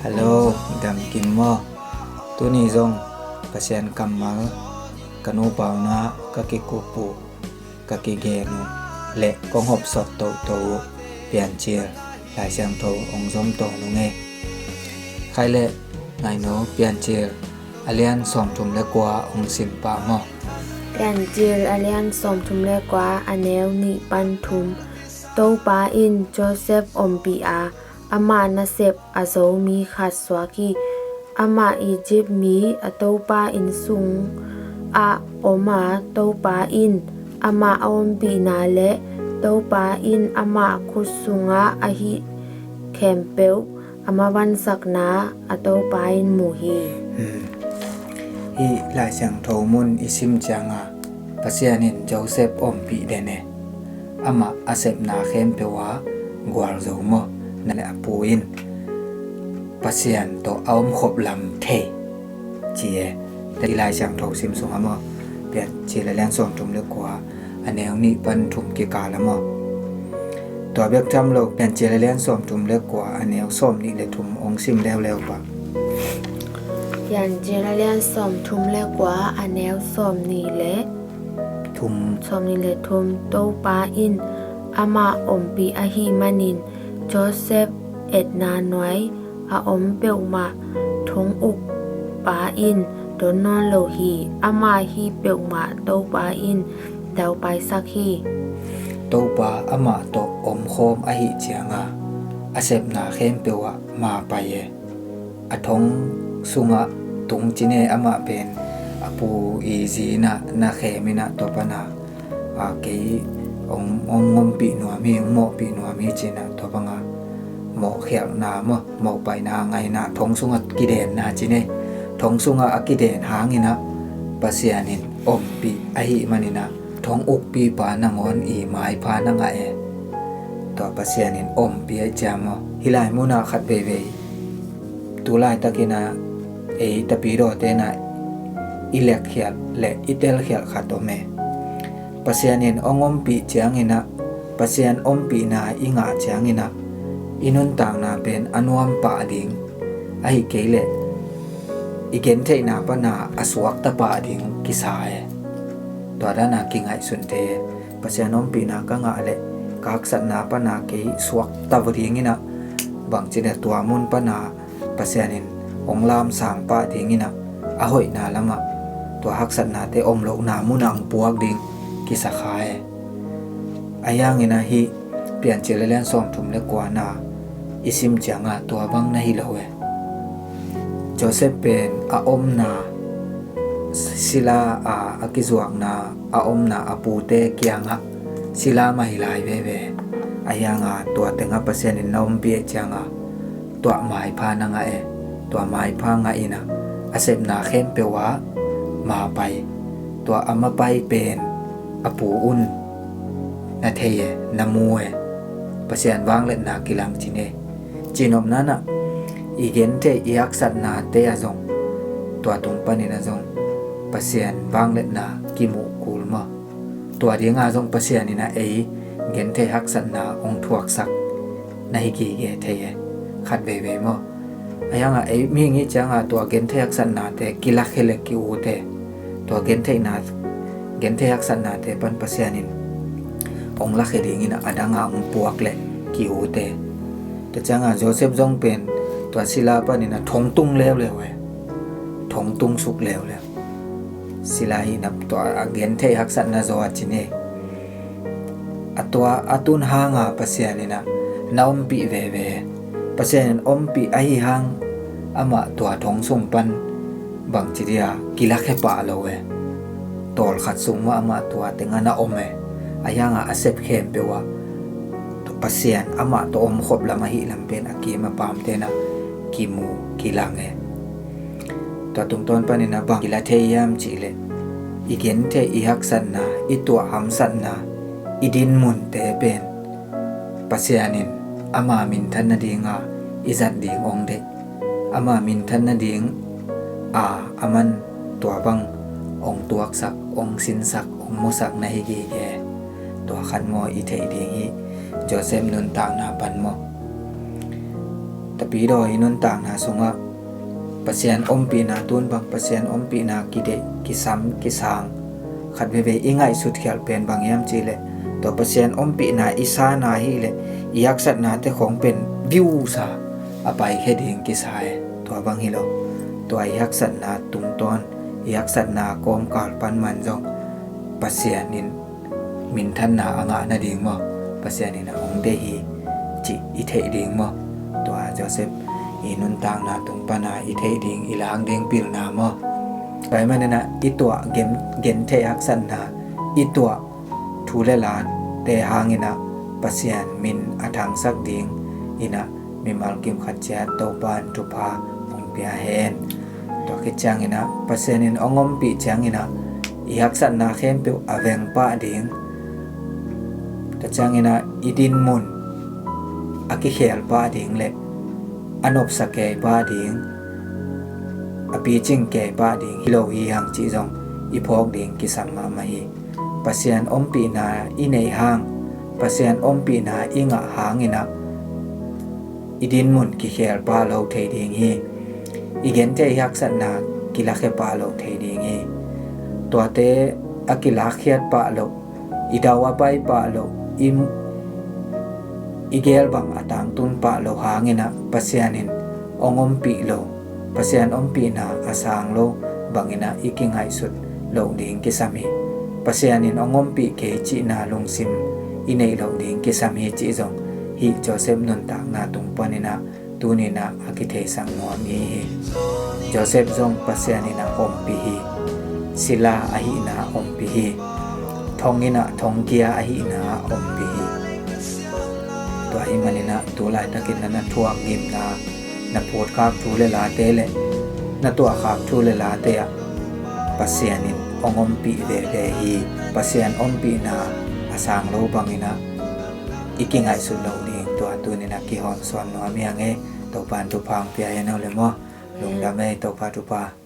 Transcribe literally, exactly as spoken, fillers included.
Hello, dam kim maw? Tuni zong Pasian kammal ka nupa un ah ka kikup uh, ka kigen uh le kong hopsot toto uh Piancil Lai Siangtho hong zom to nung e. Khai le ngaino Piancil a lian sawmthum le kua hong sim pah maw? Piancil a lian sawmthum le kua a neu nih pan thum. Topa in Joseph ompih a, ama nasep a zo mi khat suak hi. Amah Egypt mi a topa inn sungah om a, Topa in amah a ompihna le Topa in amah khut sungah a hih khempeuh a mavansakna a Topa in mu hi. Hmm. Hih Lai Siangtho mun i sim cianga Pasian in Joseph ompih den e. Amah a sepna khempeuh ah gualzo maw, na le a pu in Pasian tawh a omkhop lam thei ci e. Hih Lai Siangtho sim sungah maw, Piancil a lian sawmthum le kua a neu nih pan thum kikal ah maw? Tua bek tham lo, Piancil a lian sawmthum le kua a neu sawmnih le thum hong sim leuleu pah. Piancil a lian sawmthum le kua a neu sawmnih le thum. Sawmnih le thum. Topa in amah ompih ahih manin Joseph etna nuai a om peuhmah thong ukpa in don nawn lo hi. Amah hih peuhmah Topa in daupaisak hi. Topa amah tawh omkhawm ahih cianga a sepna khempeuh ah mapai e. A thong sungah tung cine. Amah pen a pu i zi in ah na khem in ah tua pana a kei hong, hong ompih nuam hi, hong mawhpih nuam hi ci-in ah tua banga mawhkhialhna maw, mawhpaihna ngaihna thong sungah kidenna cine. Thong sungah a kiden hangin ah Pasian in ompih ahih manin ah thong ukpipa nangawn i maipha na ngah e. Tua Pasian in ompih ahih ciang maw, hih lai munah khat veivei tu laitakin ah ei tapidawte in ah i lekkhialh le i telkhialh khat om e. Pasian in hong ompih ciangin ah, Pasian ompihna i ngah ciangin ah i nuntakna pen a nuam pah ding, ahih kei leh i gentheihna pana a suakta pah ding kisa e. Tua dana kingaihsun thei e. Pasian ompihna ka ngah leh ka haksatna pana kei suakta va dingin ah, bangci leh tua mun pana Pasian in hong lamsang pah dingin ah, a hoihna lamah tua haksatnate om lohna munah hong puak ding kisa kha e. Ahi hangin ah hih Piancil a lian sawmthum le kuana i sim cianga tua bang na hi lo e. Joseph pen a omna sila a, a kizuakna a omna a pute kiangah sila mah hi lai veve. Ahi hanga tua tengah Pasian in na ompih ahih cianga tua maipha na ngah e. Tua maipha ngah in ah a sepna khempeuh ah mapai. Tua a mapai pen a pu un na thei e, na mu e. Pasian vangliatna kilang cine. Cihnopna in ah i gentheih i haksatnate ah zong, tua tung panin ah zong Pasian vangliatna kimuh kul maw? Tua dinga zong Pasian in ah ei gentheih haksatna hong thuaksak na hi gige thei e, khat veivei maw? Ahi hanga ei mihing i hih cianga tua gentheih haksatnate kilakhia le ki-ut e. Tua gentheihna, gentheih haksatnate pan Pasian in hong lakhia dingin ah a danga hong puak le ki-ut e. Tua cianga Joseph zong pen tua sila panin ah thong tung leuleu e. Thong tung suk leuleu. Sila hihna tua a gentheih haksatna zaw a cine. A tua a tun hanga Pasian in ah na ompih veve. Pasian in ompih ahi hang amah tua thong sung pan bangci dia kilakhia pah lo e. Tawlkhat sung mah amah tua tengah na om e. Ahi hanga a sep khempeuh ah Pasian amah tawh omkhop lam ahih lam pen a kim a pamte in ah kimu kilang e. Tua tungtawn panin ah bang kila thei hiam cihleh i gentheih i haksatna, i tuah hamsatna, i dinmunte pen Pasian in ama minthan nadinga i zat ding hong deih. Ama minthan nading a, aman tua bang hong tuaksak, hong sinsak, hong musak na hi gige. Tua khat maw i theih ding hi. Joseph nuntakna pan maw? Tapidaw i nuntakna sungah Pasian ompihna tun bang, Pasian ompihna kideih, kisam, kisang khat veivei i ngaihsut khialh pen bang hiam cihleh, tua Pasian ompihna i sana hileh i haksatnate khong pen viusa a paikhia ding kisa e. Tua bang hi lo, tua i haksatna tungtawn, i haksatna kawmkal pan man zong Pasian in minthanna a ngah nading maw, Pasian in a hong deih hi cih i theih ding maw? Tua Joseph i nuntakna tung pana i theih ding, i lak ding pilna maw? Tua ahih maninah i tuah gen, gentheih haksatna, i tuah thu le late hanginah Pasian min a thangsak ding inah mimal kim khat ciat Topa in thupha hong pia hen. Tua khit cianginah Pasian in hong ompih cianginah i haksatna khempeuh a veng pah ding, tua cianginah i dinmun a kikhel pah ding le a nopsa kei pah ding, a picing kei pah ding hi lo hi hang cih zong i phawk ding kisam mahmah hi. Pasian ompihna i neih hang, Pasian ompihna i ngah hanginah i dinmun kikhel pah lo thei ding hi. I gentheih haksatna kilakhia pah lo thei ding hi. Tuate a kilakkhiat pah lo, i dau a pai pah lo, i, i gel bang a tangtun pah lo hanginah Pasian in hong ompih lo, Pasian ompihna a sang lo banginah i kingaihsut loh ding kisam hi. Pasian in hong ompih kei cihna lungsim i neih loh ding kisam hi cih zong hih Joseph nuntakna tung paninah tuninah a kitheisak nuam i hi. Joseph zong Pasian inah ompih hi. Sila ahihna ompih hi. Thong inah thongkia ahihna ompih hi. Tua ahih maninah tu laitakin na na thuak ngimna, na phutkhak thu le late le na tuahkhak thu le late ah Pasian in hong ompih veve hi. Pasian ompihna a sang lo banginah i kingaihsut loh ding tua tuninah kihawmsawn nuam hi hang e. Topa in thupha hong pia hen aw le maw. Lungdam e, Topa thupha.